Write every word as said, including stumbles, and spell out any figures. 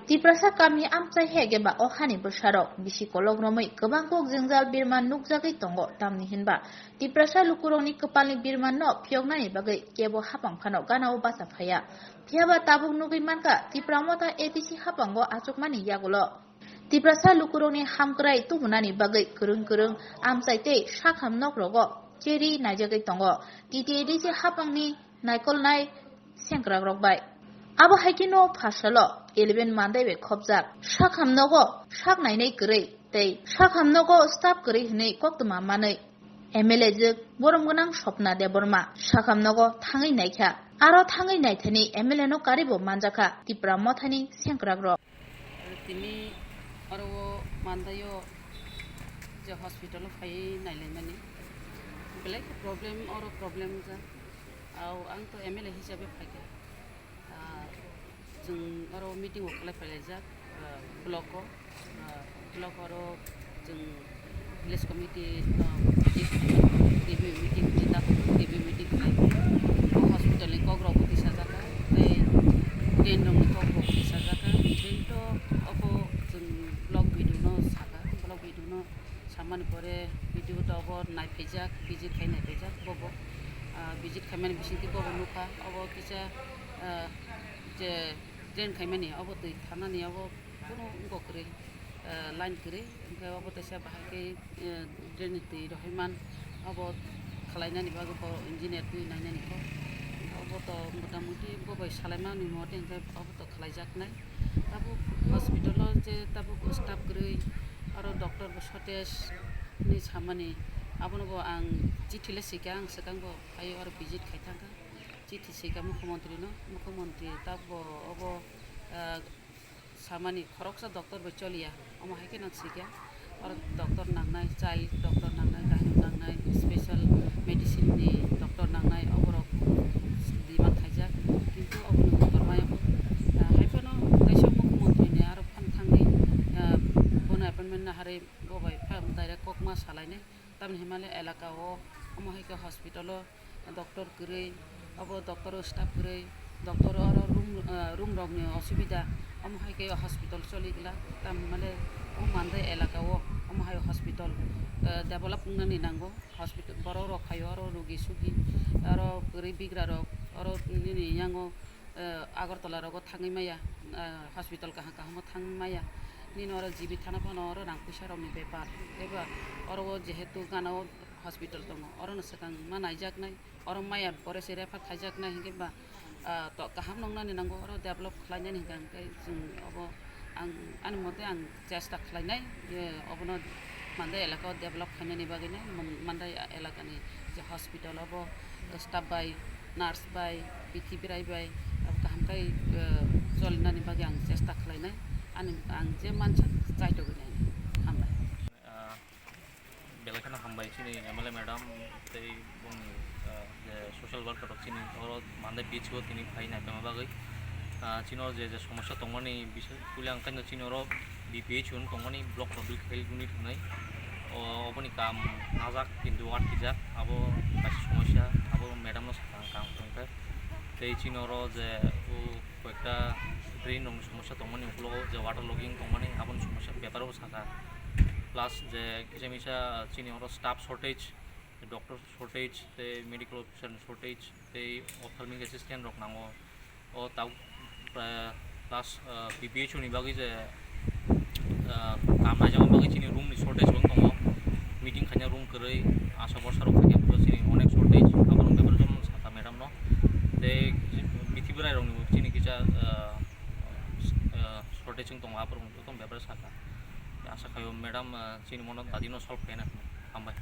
Tiprasa kami amchai hege ba o hani bwsarok bisi kolok romwi kwbang kok jwngjal birman nukjagwi tongo, tamni hinba Tiprasa lukurokni kwpalni birmanno phiyoknani bagwi kebo hapang phano gana-o bacha phaiya. Phiyaba tabuk nugwi mankha Tipra Motha A D C hapango achukmani yagulo. Tiprasa lukurokni hamkrai tubunani bagwi kwrwng kwrwng amchai tei sakham nokrogo cheri naijagwi tongo T T A D C hapangni naikolnai sengkrakrok bai. Abo hai kheno pharsalo eleven Mandai bai khopjak sakham nogo sak nainai kwrwi tei sakham nogo staff kwrwi hwnwi koktwma manwi M L A jwk borom gwnang Swapna Debbarma sakham nogo thangwi naikha. Aro thangwi naithani M L A no karibo manjakha Tipra Mothani sengkrakrok. Tini oro o Mandai o je hospital o phaiwi nailaimani belai khe problem, oro problem wngkha. Au, ang to M L A hisabe phaikha. Ah, chwng oro meeting o khlai phailaijak, ah, block o, ah, block oro chwng village committee, ah, meeting, T V meeting, T V meeting khlai. O hospital ni kok rok bo tisajak, tei drain rok ni kok rok bo tisajak. Drain to obo chwng block B D O no saka, block B D O no samani pore B D O to obo nai phaijak, visit khai nai phaijak, bobo, ah, visit khaimani bisingtwi bobo nukha, obo kisa, ah, je drain khaimani, obo twi thanani, obo kunu wngkha kwrwi, ah, line kwrwi, hwnkhe obo teisa bahai khe, ah, drain ni twi rohorman, obo khwlainani bagwi bo engineer twi nainani kho, obo to mota moti bo bai salaimani mote hwnkhe obo to khwlaijaknai. Tabuk hospital o je tabuk staff kwrwi, aro doctor bo shortage ni samani, abono bo ang chithi le sika, ang swkang bo phaiwi oro visit khai thangkha, chithi sika mukhyamantri no, mukhyamantri tabuk bo obo, ah, samani khoroksa doctor bai choliya, omo hai khe nang sika. Oro doctor nangnai, child doctor nangnai, gynec nangnai, special medicine ni doctor nangnai, oborok demand khaijak, kintu obono kotor maya bo. Ah, hai phano kaisa mukhyamantri ni aro phano thangwi, ah, bono appointment naharwi bo bai phano direct kokma salainai, tamni hinmale elaka o omo hai khe hospital o doctor kwrwi, obo doctor o staff kwrwi, doctor oro room, ah, room rok ni osubida, omo hai khe hospital choli glak, tamni hinmale o Mandai elaka o omo hai hospital, ah, develop wngnani nango, hospital borok rok phaio oro rogi sugi, oro kwrwi bigra rok oro nini yango, ah, Agartala rogo thangwi maya, ah, hospital kaham kaham o thangwi maya, nini oro G B thana phano oro rang puisa rok ni bepar, eba oro o jehetu gana o hospital tongo, oro no swkang ma naijaknai. Oro maya pore se refer khaijaknai hinkhe ba, ah, to kaham nongnani nango, oro develop khlainani hinkhe, hinkhe chwng obo ang, ani mote ang chesta khlainai, je obono Mandai elaka o develop khainani bagwino, Mon-, Mandai elakani je hospital obo staff bai, nurse bai, bithi bwrai bai abo kaham khai, eh, cholinani bagwi ang chesta khlainai, ani ang je mansa chaitogwi nainai. Hambai. Ah, belai kheno hambai chini M L A madam tei bongni, ah, je social worker rok chini oro Mandai beach o tini phai naipaima bagwi. Ah, chini oro je, je somosya tongmani bising puila ang khaino chini oro B P H O tongmani block rok bill fail unit hwnwi. O, oboni kam najak kintu atkijak, abo kaisa somosya, abo madam no sakha ang kam tongkhe. Tei chini oro je o koyekta drain rokni somosya tongmani, ukulogo je water logging tongmani, aboni somosya bepar o sakha. Plus je kisa misa chini oro staff shortage, doctor shortage, tei medical officer ni shortage, tei ophthalmic assistant rok nango. O tabuk, eh, plus, eh, P P H O ni bagwi je, eh, kam naijak bagwi chini room ni shortage bo tongo. Meeting khaina room kwrwi, asha borsa rok khaina chini onek shortage, aboni bepar joto sakha madam no. Tei bithi bwrai rokni bo chini kisa, eh, eh, shortage wng tongo, aphuru joto bepar sakha. Asa khaio madam, eh, chini mono dadi no solve khaina hinwi. Hambai.